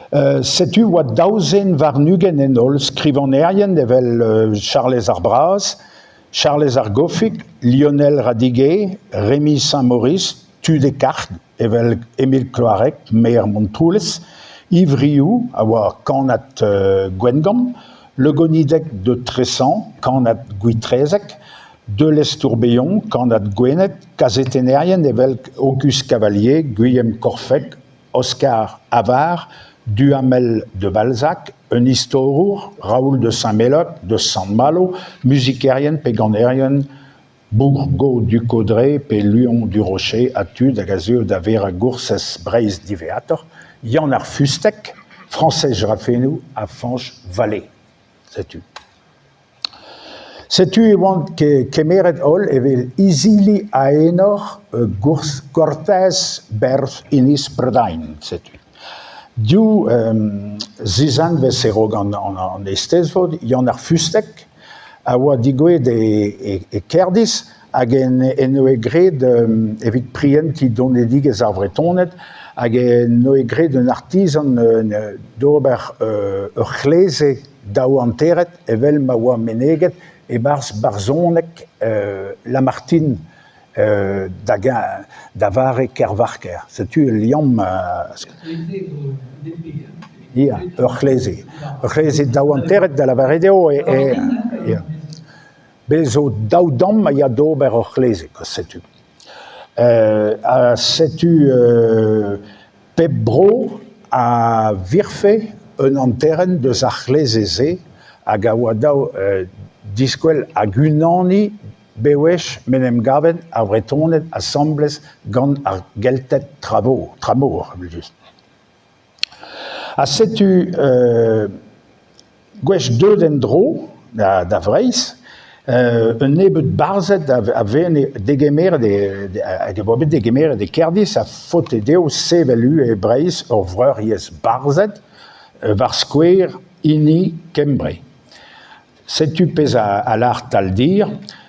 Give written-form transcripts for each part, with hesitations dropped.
Setu oa daou zen warn-ugent en holl, skrivagnerien evel Charlez ar Braz, Charlez ar Gofig, Lionel Radiguet, Rémi Saint-Maurice, tud e karg evel Emil Kloareg, maer Montroulez, Yves Riou, a oa kannad Gwengamp, Le Gonidec de Tressan, kannad Gwitrezeg, Delez-Tourbillon, kannad Gwened, kazetennerien evel Auguste Cavalier, Guillaume Korfeg, Oscar Havard, Duhamel de Balzac, un istorour, Raoul de Saint-Méloc, de Sant-Malo, muzikerien pe ganerien, Bourgault du Coudray pe Luon du Rocher ha tud hag a zeu da vezañ Goursez Breizh diwezhatoc'h, Yann ar Fusteg, Frañsez Jafrenoù ha Fañch Vallée. Setu. Setu e oant kemeret holl evel izili a enor Gorsez Berzh Ynys Prydain. Setu. Div zizanvez e-raok an Eisteddfod, Yann ar Fusteg a oa degouezhet e Kerdiz hag en doe graet evit prientiñ donedigezh ar Vretoned hag en doe graet un artizan d'ober ur c'hleze daouhanteret evel ma oa meneget e-barzh barzhoneg Lamartine da vare Kervarker. Setu ul liamm. Ya, ur c'hleze. Ur c'hleze daouhanteret da lavaret eo. Bez zo daou damm a ya d'ober ur c'hleze, setu. Ha setu pep bro a virfe un hanterenn deus ar c'hleze-se hag a oa dav diskwel hag unaniñ bewech m'en em gavent ar Vretoned asambles gant ar Gelted tramor evel-just. Ha setu gwech deuet en-dro da Vreizh, un nebeud barzhed a venne degemeret hag e oa bet degemeret e Kerdiz a faote dezho sevel ivez e Breizh ur vreuriezh barzhed war skouer hini Kembre. Setu pezh a lâr Taldir,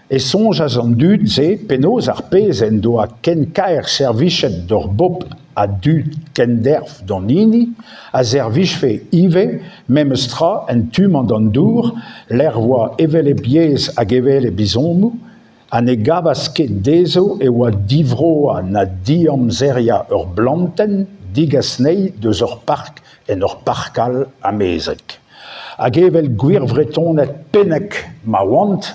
e soñjas an dud-se penaos ar pezh en doa ken kaer servijet d'ur bobl a dud kenderv d'an hini a servijfe ivez memes tra en tu-mañ d'an dour lec'h 'oa hevelep yezh hag hevelep ezhommoù ha ne gavas ket dezho e oa divroañ na diamzeriañ ur blantenn degas anezhi deus ur park en ur park all amezek. Hag evel gwir Vretoned pennek ma oant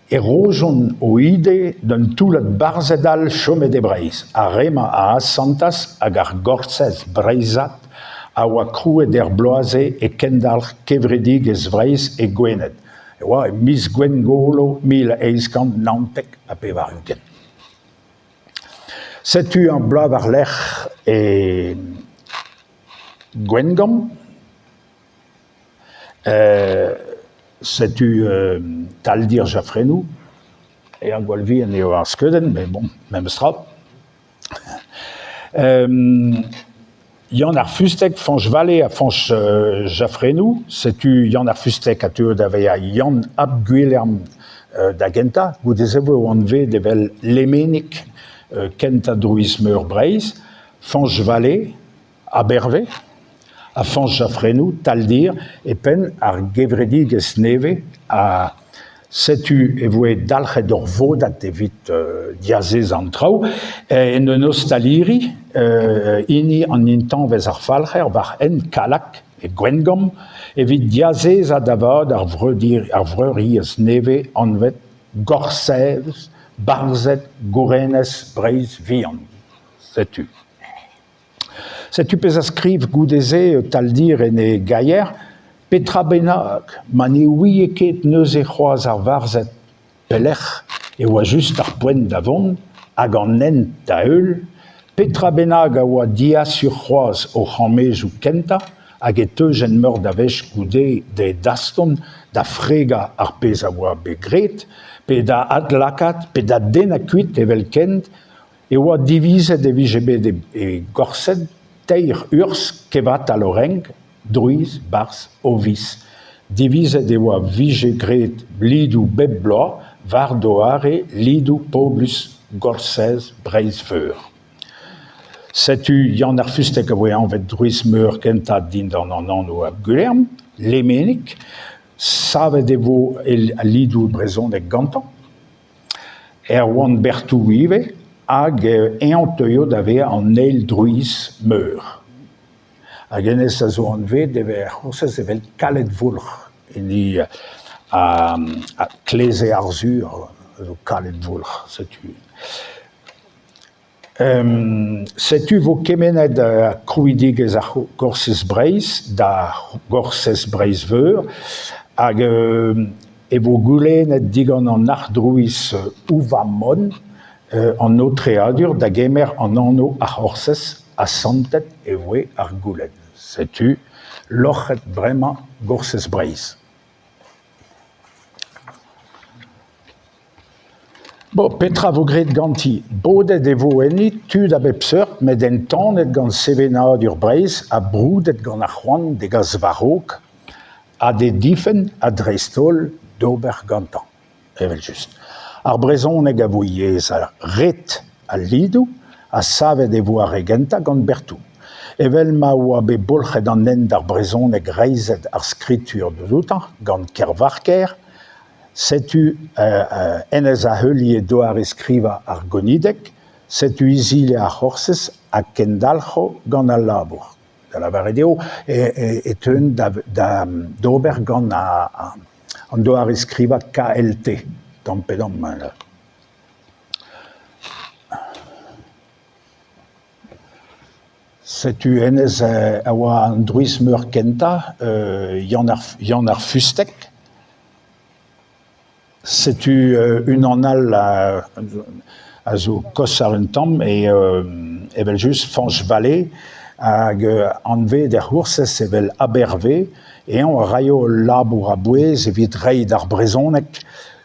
e rojont o ide d'un toullad barzhed all chomet e Breizh. Ar re-mañ a asantas hag ar Gorsez breizhat a oa krouet er bloaz-se e kendalc'h Kevredigezh Vreizh e Gwened. E oa e miz Gwengolo 1899. Setu ar bloaz war-lerc'h e Gwengamp. Setu Taldir Jaffrenoù. Er gwall vihan eo ar skeudenn, met bon, memes tra. Yann ar Fusteg, Fañch Vallée ha Fañch Jaffrenoù. Setu Yann ar Fusteg a teu da vezañ Yann ap Gwilherm da gentañ. Goude-se e vo anvet evel Lemenig, kentañ drouiz-meur Breizh. Fañch Vallée, Abherve ha Fañch Jaffrenoù, Taldir, e penn ar gevredigezh nevez ha setu e voe dalc'het ur vodad evit diazezañ an traoù en un ostaliri, hini an intañvez ar Falc'her war hent Kallag e Gwengamp, evit diazezañ da vat ar vreuriezh nevez anvet Gorsez Barzhed Gourenez Breizh Vihan. Setu. Setu pezh a skriv goude-se Taldir en e gaier, petra bennak ma ne ouie ket neuze c'hoazh ar varzhed pelec'h e oa just ar poent da vont hag an hent da heul, petra bennak a oa diasur c'hoazh o c'hammedoù kentañ hag e teujent meur da wech goude d'e daston da fregañ ar pezh a oa bet graet, pe da adlakaat pe da dennañ kuit evelkent e oa divizet e vije bet e Gorsedd teir urzh kevatal o renk, drouiz, barzh, ovis. Divizet e oa vije graet lidoù bep bloaz war doare lidoù poblus Gorsedd Breizh-Veur. Setu Yann ar Fusteg a voe anvet drouiz-meur kentañ dindan an anv Abgwilherm, Lemenig. Savet e vo al lidoù brezhonek gantañ. Erwan Berthou ivez hag eñ teuio da vezañ an eil drouiz meur. Hag hennezh a zo anvet evel er C'hoursez evel Kaledvoulc'h, hini kleze Arzhur a zo Kaledvoulc'h, setu. Setu vo kemennet krouidigezh ar Gorsez Breizh da Gorsez Breizh-Veur hag e vo goulennet digant an arc'hdrouiz Ouvamon an aotreadur da gemer an anv ar C'horsez. Asantet e voe ar goulenn. Setu loc'het bremañ Gorsez Breizh. Bon, petra vo graet ganti? Bodet e vo enni tud a bep seurt met entanet gant sevenadur Breizh ha broudet gant ar c'hoant d'e gas war-raok ha d'e difenn ha dreist-holl d'ober gantañ, evel-just. Ar brezhoneg a vo yezh ret al lidoù ha savet e vo ar re gentañ gant Berthou. Evel ma oa bet bolc'het an hent d'ar brezhoneg reizhet ar skritur deus outañ gant Kervarker, Setu hennezh a heulie doare-skrivañ ar Gonideg, setu izili ar C'horsez ha kendalc'ho gant al labour. Da lavaret eo e teuent d'ober gant an doare-skrivañ KLT, tamm pe damm. Setu hennezh a oa an drouiz-meur kentañ, Yann ar Fusteg. Setu unan all a zo koshoc'h un tamm eo evel-just Fañch Vallée hag anvet er C'hoursez evel Abhervé. Eñ a raio ul labour a-bouez evit reiñ d'ar brezhoneg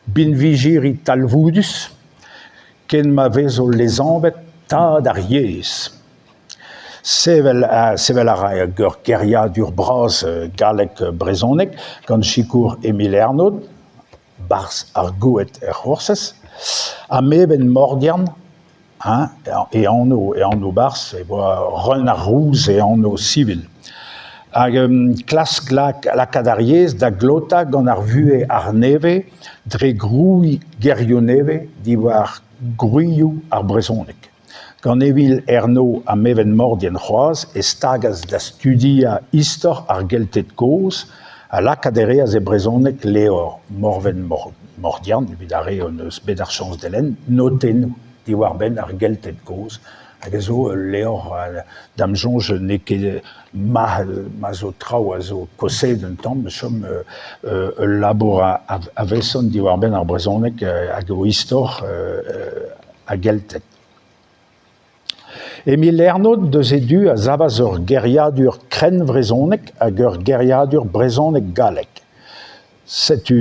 binvijiri talvoudus ken ma vezo lesanvet tad ar yezh. Sevel sevel a ra ur geriadur bras galleg-brezhoneg gant sikour Emil Ernod, barzh ar Goued er C'hoursez, ha Meven Mordiern, hein, e anv e anv barzh e oa Reun ar Rouz e anv sivil. Hag klask lakaat ar yezh da glotañ gant ar vuhez arnevez dre grouiñ gerioù nevez diwar gwrioù ar brezhoneg. Gant Emil Ernod ha Meven Mordiern c'hoazh e stagas da studiañ istor ar Gelted kozh ha lakaat e reas e brezhoneg levr Morven Mordiern, evit ar re hon eus bet ar chañs da lenn, Notennoù diwar-benn ar Gelted kozh, hag a zo ul levr da'm soñj n'eo ket ma zo traoù a zo koseet un tamm, e chom ul labour a-veson diwar-benn ar brezhoneg hag o istor a Gelted. Emil Ernod deus e du a savas ur geriadur krennvrezhonek hag ur geriadur brezhoneg-gallek. Setu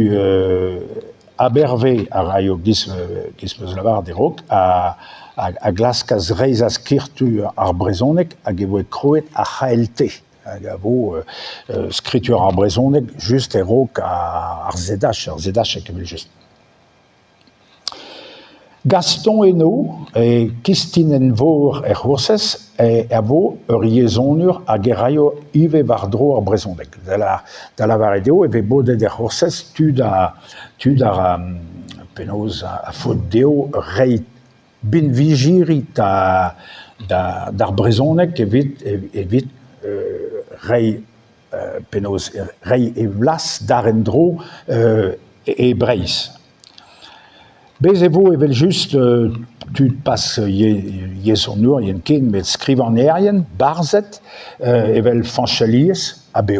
Abhervé a raio giz 'meus lavaret e-raok a glaskas reizhañ skritur ar brezhoneg hag e voe krouet ar c'hlt hag a vo skritur ar brezhoneg just e-raok ar ZH, ar ZH evel-just. Gaston Henault, e Kistinenn-Vor er C'hoursez, a vo ur yezhoniour hag e raio ivez war-dro ar brezhoneg. Da lavaret eo e vez bodet er C'hoursez tud a tud a penaos a faot dezho reiñ binvijiri d'ar brezhoneg evit evit reiñ penaos reiñ e blas d'ar en-dro e Breizh. Bez' e vo evel-just tud pas yezhonourien ken met skrivagnerien, barzhed evel Fañch Elies ha Beoù.